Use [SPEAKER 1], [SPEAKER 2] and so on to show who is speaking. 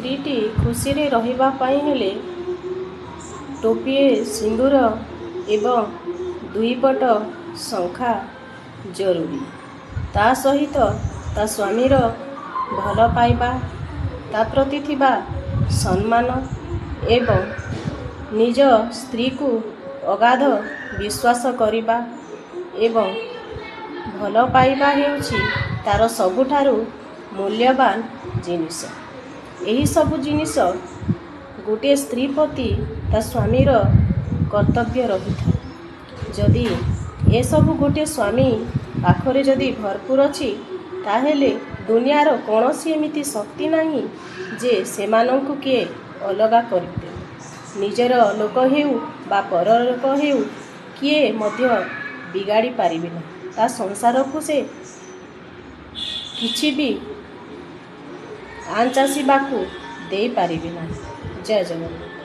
[SPEAKER 1] ସ୍ତ୍ରୀଟି ଖୁସିରେ ରହିବା ପାଇଁ ହେଲେ ଟୋପିଏ ସିନ୍ଦୁର ଏବଂ ଦୁଇପଟ ଶଙ୍ଖା ଜରୁରୀ। ତା ସହିତ ତା ସ୍ୱାମୀର ଭଲ ପାଇବା, ତା ପ୍ରତି ଥିବା ସମ୍ମାନ ଏବଂ ନିଜ ସ୍ତ୍ରୀକୁ ଅଗାଧ ବିଶ୍ୱାସ କରିବା ଏବଂ ଭଲ ପାଇବା ହେଉଛି ତା'ର ସବୁଠାରୁ ମୂଲ୍ୟବାନ ଜିନିଷ। ଏହିସବୁ ଜିନିଷ ଗୋଟିଏ ସ୍ତ୍ରୀ ପ୍ରତି ତା ସ୍ୱାମୀର କର୍ତ୍ତବ୍ୟ ରହିଥାଏ। ଯଦି ଏସବୁ ଗୋଟିଏ ସ୍ୱାମୀ ପାଖରେ ଯଦି ଭରପୁର ଅଛି, ତାହେଲେ ଦୁନିଆର କୌଣସି ଏମିତି ଶକ୍ତି ନାହିଁ ଯେ ସେମାନଙ୍କୁ କିଏ ଅଲଗା କରିଦେବ। ନିଜର ଲୋକ ହେଉ ବା ପରର ଲୋକ ହେଉ, କିଏ ମଧ୍ୟ ବିଗାଡ଼ି ପାରିବେ ନାହିଁ। ତା ସଂସାରକୁ ସେ କିଛି ବି ଆଞ୍ଚ ଆସିବାକୁ ଦେଇପାରିବେ ନାହିଁ। ଜୟ ଜଗନ୍ନାଥ।